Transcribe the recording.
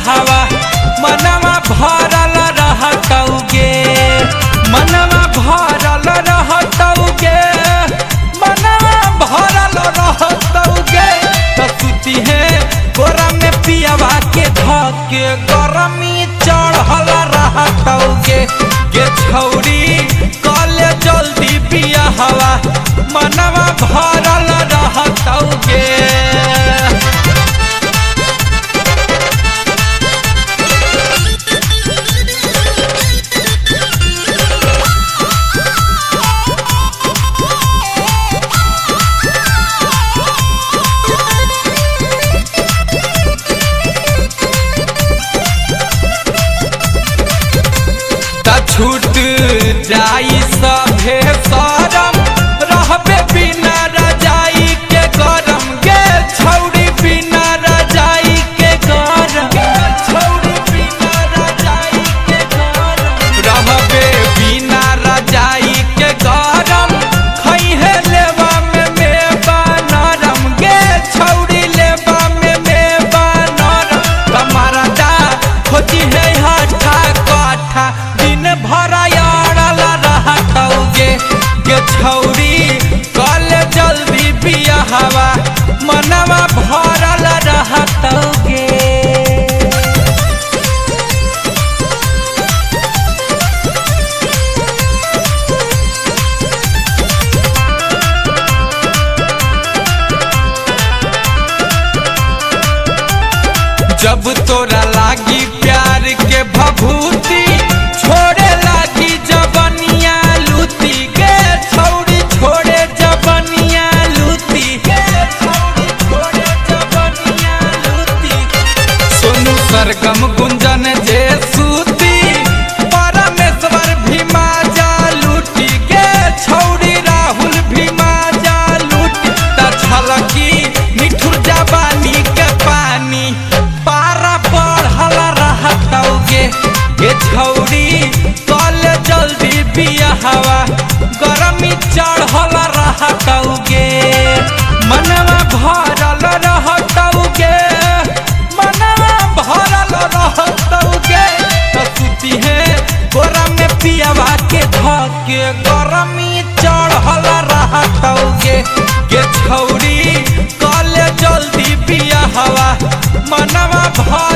बियाहवा, मनवा भरल रहतौगे। मनवा भरल रहतौगे, मनवा भरल रहतौगे। त सुती है गोरा में पियावा के धके, गरमी चढ़ल रहतौगे। गे छौरी कले जल्दी बियाहवा, मनवा भरल रहतौगे। त छूट जाई सभे शरम, रहबे बिना रजाई के गरम। गे छौरी बिना रजाई के गरम, छौरी बिना रजाई के गरम, रहबे बिना रजाई के गरम। खैहे लेवा में मेवा नरम, गे छौरी लेवा में मेवा नरम। कमरदा खोजी है हठा कठा, दिन भर अड़ल रहतौगे। गे छौरी कल जल्दी बियाहवा, मनवा भरल रहतौगे। जब तोरा लागी प्यार के भभूति, छोड़े लागी जबनिया लूती। गे छौरी छोड़े जबनिया लूती, गे छौरी छोड़े जबनिया लूती। सोनू सरगम गुंजन जे सूती, परमेश्वर भीमा जा लूटी। गे छौरी राहुल भीमा जा लूटी। त छलकी निठुर जवानी के पानी, पारा पढ़ल रहतौगे। गे छौरी कल जल्दी बियाहवा, गरमी चढ़ल रहतौगे। मनवा भरल रहतौगे, मनवा भरल रहतौगे। त सुती है गोरा में पियावा के धके, गरमी चढ़ल रहतौगे। गे छौरी कल जल्दी बियाहवा, मनवा भरल